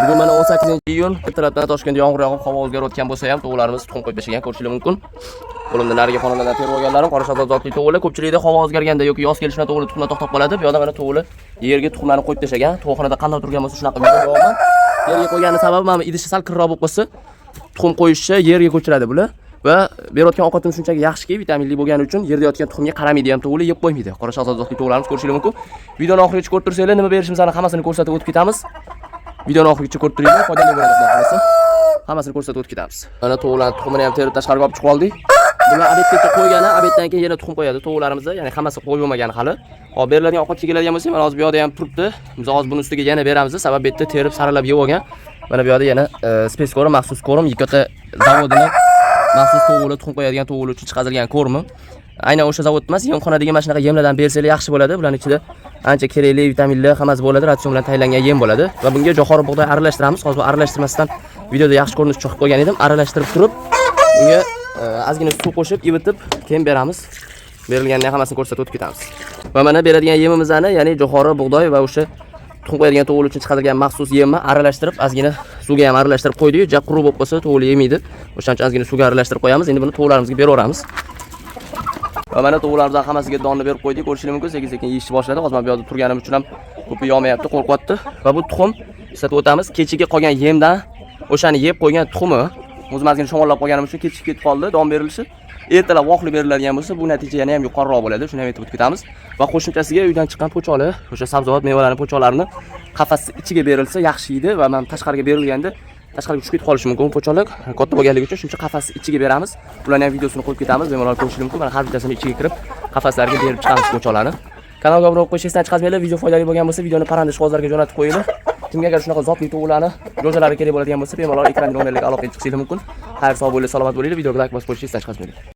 Bugun mana 18 iyun, ertalabdan Toshkentda yomg'ir yog'ib, havo o'zgarayotgan bo'lsa ham tovuqlarimiz tuxum qo'yib tashlagan, ko'rishingiz mumkin. Qo'limda narigi xonalardan terib olganlarim qora shahzod zotli tovuqlar. Ko'pchilikda havo o'zgarganda yoki yoz kelishi bilan tovuqlar tuxumdan to'xtab qoladi. Bu yoqda mana tovuqlar yerga tuxumlarni qo'yib tashlagan. Tovuqxonada qanday turgan bo'lsa, shunaqa video deyapman. Yerga qo'ygani sababi mana idishi sal kirroq bo'lib qolsa, tuxum qo'yishni yerga ko'chiradi bular. Va berayotgan ovqatimiz shunchaki yaxshiki, vitaminli bo'lgani uchun yerda yotgan tuxumga qaramaydi ham, tovuqlar yeb qo'ymaydi. Qora shahzod zotli tovuqlarimiz, ko'rishingiz mumkin. Videoni oxirigacha ko'rib tursanglar, nima berishimizni hammasini ko'rsatib o'tib ketamiz. Videoni oxirigacha ko'rib turinglar, foydali bo'ladi, xudo xohlasa. Hammasini ko'rsatib o'tib ketamiz. Mana tovuqlarning tuxumini ham terib tashqariga olib chiqib oldik. Bular обед gacha qo'ygani, обед dan keyin yana tuxum qo'yadi tovuqlarimiz, ya'ni hammasi qo'yib bo'lmagan hali. Hop, beriladigan ovqatga keladigan bo'lsak, mana hozir bu yoqda ham turibdi. Biz hozir buni ustiga yana beramiz, sabab bu yerda terib saralab yeb olgan. Mana bu yoqda yana спец корм, maxsus корм, Yikota zavodini maxsus tovuqlar tuxum qo'yadigan tovuqlar uchun chiqarilgan корм i. Aynan o'sha zavod emas, yemxonadagi mana shunaqa yemlardan bersanglar yaxshi bo'ladi. Bularning ichida ancha kerakli vitaminlar hammasi bo'ladi, ratsion bilan tayinlangan yem bo'ladi. Va bunga jo'xori, bug'doy aralashtiramiz. Hozir bu aralashtirmasdan videoda yaxshi ko'rinish uchun qilib qo'ygan edim. Aralashtirib turib, unga ozgina suv qo'shib, ivitib, keyin beramiz. Berilgandan hammasini ko'rsatib o'tib ketamiz. Va mana beradigan yemimizni, ya'ni jo'xori, bug'doy va o'sha tuxum qo'yadigan tovuq uchun chiqarilgan maxsus yemni aralashtirib, ozgina suvga ham aralashtirib qo'ydik. Ja quruq bo'lib qolsa, tovuq yemaydi. O'shaning uchun ozgina suvga aralashtirib qo'yamiz. Endi buni tovuqlarimizga beraveramiz. Va mana tovuqlarimizdan hammasiga donni berib qo'ydik. Ko'rishingiz mumkin, sekin-sekin yeyishni boshladi. Hozir men bu yoqda turganim uchun ham ko'p yeyolmayapti, qo'rqyapti. Va bu tuxum, eslatib o'tamiz, kechagi qolgan yemdan o'shani yeb qo'ygan tuxumi. O'zim ozgina shamollab qolganim uchun kechikib ketib qoldi don berilishi. Ertalab vaqtli beriladigan bo'lsa, bu natija yana ham yuqoriroq bo'ladi. Shuni ham aytib o'tib ketamiz. Va qo'shimchasiga uydan chiqqan po'choqlar, o'sha sabzavot, mevalarning po'choqlarini qafasni ichiga berilsa yaxshi edi va mana tashqariga berilganda tashqariga tushib ketib qolishi mumkin po'choqlar katta bo'lganligi uchun, shuncha qafasni ichiga beramiz. Ularni ham videosini qo'yib ketamiz, bemalol ko'rishingiz mumkin. Mana har bittasini ichiga kirib, qafaslarga berib chiqamiz po'choqlarni. Kanalga obuna bo'lib qo'yish esdan chiqarmanglar. Video foydali bo'lgan bo'lsa, videoni parranda ishqibozlarga jo'natib qo'yinglar. Kimga agar shunaqa zotli tovuqlarni jo'jalari kerak bo'ladigan bo'lsa, bemalol ekran nomerlarga aloqaga chiqishingiz mumkin. Xayr, sog' bo'linglar, salomat bo'linglar. Videoga like bosib qo'yishni esdan chiqarmanglar.